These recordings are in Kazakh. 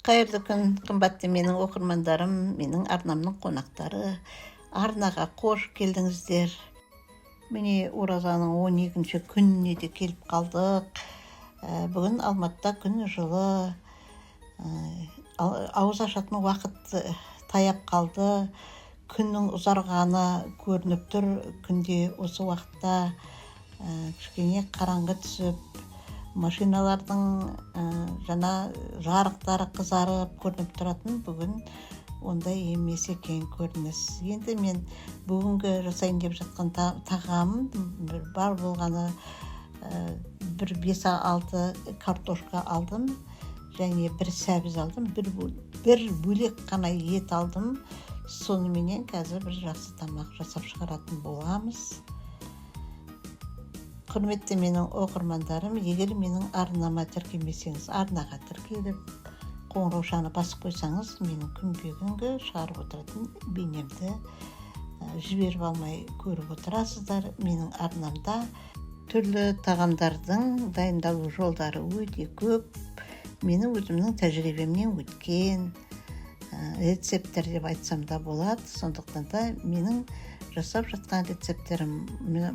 Қайырлы күн, қымбатты менің оқырмандарым, менің арнамның қонақтары. Арнаға қош келдіңіздер. Міне, оразаның 12 күніне де келіп қалдық. Бүгін Алматыда күн жылы. Ауыз ашатын уақыт таяп қалды. Күннің ұзарғаны көрініп тұр. Күнде осы уақытта кішкене қараңғы түсіп, машиналардың жаңа жарықтары қызарып көрініп тұратын. Бүгін ондай емес екен көрініс. Енді мен бүгінгі жасайын деп жатқан тағамым бір бар болғаны бір 5-6 картошка алдым және бір сәбіз алдым, бір бөлек қана ет алдым. Соныменен қазір бір жақсы тамақ жасап шығаратын боламыз. Құрметті менің оқырмандарым, егер менің арнама тіркелмесеңіз, арнаға тіркеліп, қоңыраушаны басып қойсаңыз, менің күнбе-күнгі шығарып отыратын бейнемді жіберіп алмай көріп отырасыздар. Менің арнамда түрлі тағамдардың дайындалу жолдары өте көп. Менің өзімнің тәжірибемнен өткен рецепттер деп айтсам да болады. Сондықтан да менің жасап жатқан рецепттерім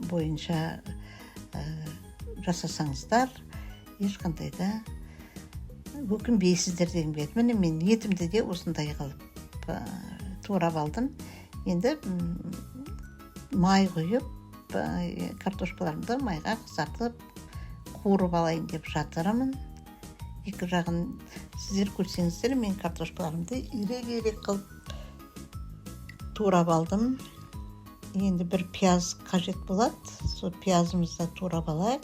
бойынша жасасаңыздар, ешқандай да өкінбейсіздер дегім келеді. Міне, мен етімді де осындай қылып турап алдым. Енді май құйып, картошкаларымды майға қызартып қуырып алайын деп жатырмын. Екі жағын сіздер көрсеңіздер, мен картошкаларымды ирек-ирек қылып турап алдым. Енді бір пияз қажет болады, сол пиязымызды турап алайық.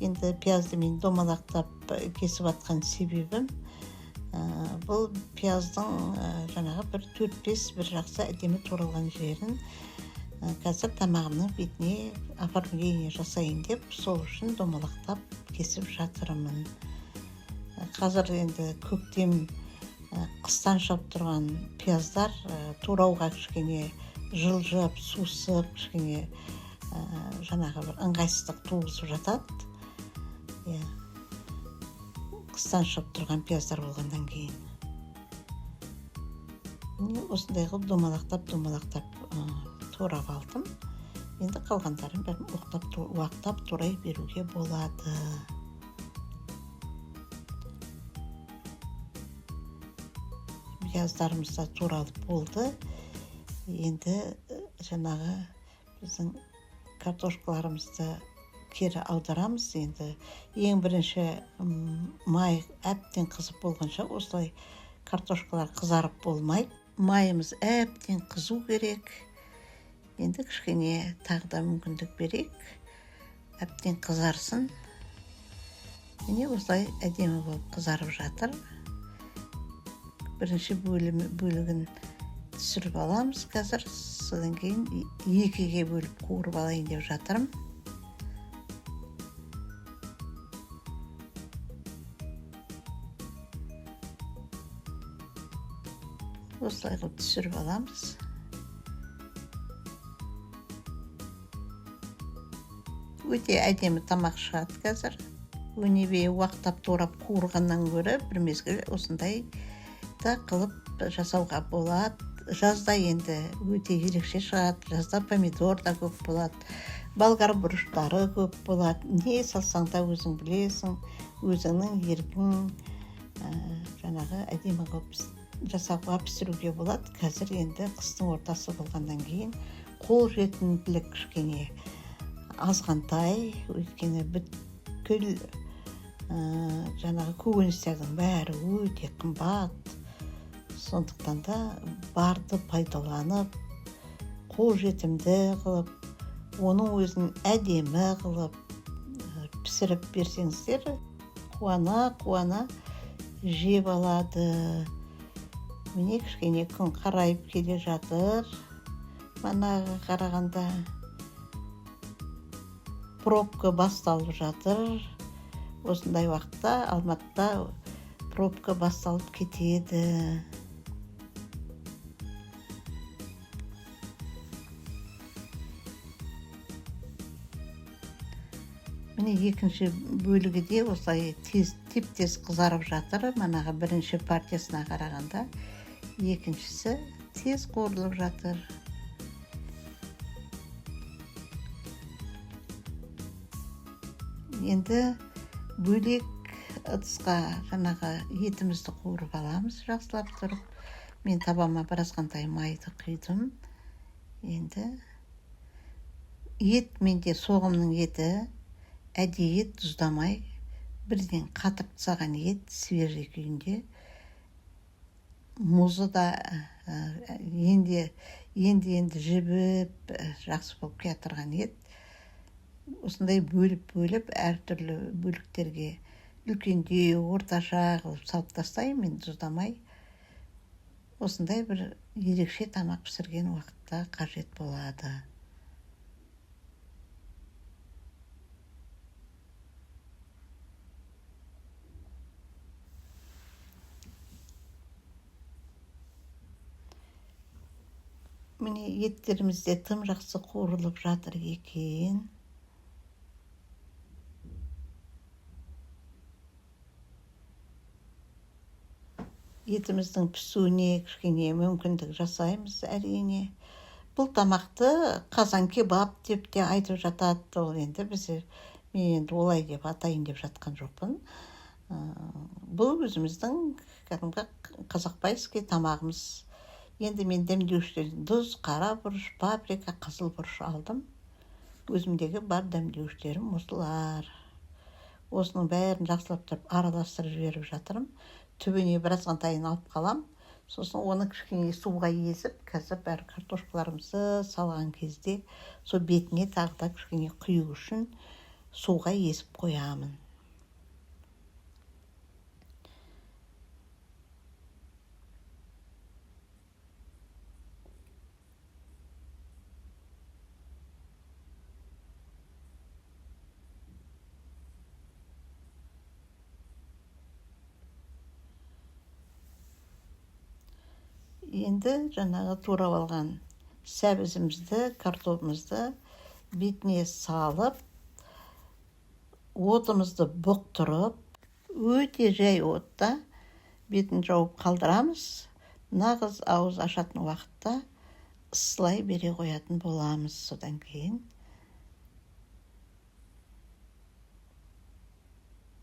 Енді пиязды мен домалақтап кесіп жатқан себебім, бұл пияздың жаңағы бір 4-5 бір жақсы әдемі туралған жерін қазір тамағымның бетіне оформление жасайын деп, сол үшін домалақтап кесіп жатырмын. Қазір енді көктем, қыстан шығып тұрған пияздар турауға кішкене жылжып, сусып, кішкене жаңағы бір ыңғайсыздық туғызып жатады. Иә, қыстан шығып тұрған пияздар болғаннан кейін. Міне, осындай қылып домалақтап, турап алдым. Енді қалғандарын бәрін уақтап турай беруге болады. Пияздарымыз да туралып болды. Енді жаңағы біздің картошкаларымызды кері аударамыз. Енді ең бірінші, май әбден қызып болғанша осылай картошкалар қызарып болмайды. Майымыз әбден қызу керек. Енді кішкене тағы да мүмкіндік берейік, әбден қызарсын. Міне, осылай әдемі болып қызарып жатыр. Бірінші бөлігін түсіріп аламыз қазір. Содан кейін екіге бөліп қуырып алайын деп жатырмын. Осылай қылып түсіріп аламыз. Өте әдемі тамақ шығады қазір. Өнебе уақтап турап қуырғаннан гөрі бір мезгіл осындай да қылып жасауға болады. Жазда енді өте ерекше шығады. Жазда помидор да көп болады, болгар бұрыштары көп болады. Не салсаң да өзің білесің, өзіңнің еркің, жаңағы әдемі қылып жасауға, пісіруге болады. Қазір енді қыстың ортасы болғаннан кейін қол жетімділік кішкене азғантай, өйткені бүткіл жаңағы көкөністердің бәрі өте қымбат. Сондықтан да барды пайдаланып, қол жетімді қылып, оның өзін әдемі қылып пісіріп берсеңіздер, қуана-қуана жеп алады. Міне, кішкене күн қарайып келе жатыр. Манаға қарағанда пробка басталып жатыр. Осындай уақытта Алматыда пробка басталып кетеді. Міне, екінші бөлігі де осылай тез, теп-тез қызарып жатыр. Манағы бірінші партиясына қарағанда екіншісі тез қуырылып жатыр. Енді бөлек ыдысқа жаңағы етімізді қуырып аламыз жақсылап тұрып. Мен табама біразғантай майды құйдым. Енді ет менде соғымның еті, әдейі тұздамай бірден қатырып тастаған ет, свежий күйінде. Мұзы да енді енді енді жібіп, жақсы болып келатырған ет. Осындай бөліп-бөліп әртүрлі бөліктерге, үлкендеу, орташа қылып салып тастаймын мен тұздамай. Осындай бір ерекше тамақ пісірген уақытта қажет болады. Міне, еттеріміз де тым жақсы қуырылып жатыр екен. Етіміздің пісуіне кішкене мүмкіндік жасаймыз әрине. Бұл тамақты қазан кебаб деп те айтып жатады. Ол енді біз, мен енді олай деп атайын деп жатқан жоқпын. Бұл өзіміздің кәдімгі қазақбайский тамағымыз. Енді мен дәмдеуіштерден тұз, қара бұрыш, паприка, қызыл бұрыш алдым. Өзімдегі бар дәмдеуіштерім осылар. Осының бәрін жақсылап тұрып араластырып жіберіп жатырмын. Түбіне біразғантайын алып қалам. Сосын оны кішкене суға езіп, қазір бәрі картошкаларымызды салған кезде сол бетіне тағы да кішкене құю үшін суға езіп қоямын. Енді жаңағы турап алған сәбізімізді, картобымызды бетіне салып, отымызды бұқтырып, өте жай отта бетін жауып қалдырамыз. Нағыз ауыз ашатын уақытта ысылай бере қоятын боламыз. Содан кейін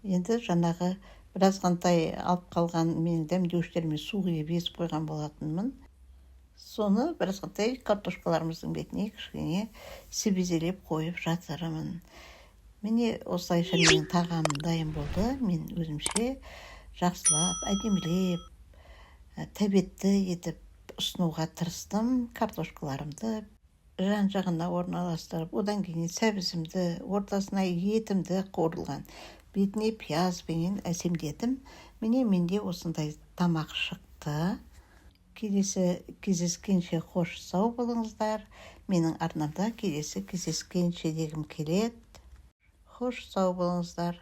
енді жаңағы біразғантай алып қалған мен дәмдеуіштеріме су құйып езіп қойған болатынмын. Соны біразғантай картошкаларымыздың бетіне кішкене себезелеп қойып жатырмын. Міне, осылайша менің тағамым дайын болды. Мен өзімше жақсылап, әдемілеп, тәбетті етіп ұсынуға тырыстым. Картошкаларымды жан-жағына орналастырып, одан кейін сәбізімді, ортасына етімді қуырылған, бетіне пиязбенен әсемдедім. Міне, менде осындай тамақ шықты. Келесі кездескенше қош сау болыңыздар. Менің арнамда келесі кездескенше дегім келеді. Қош сау болыңыздар.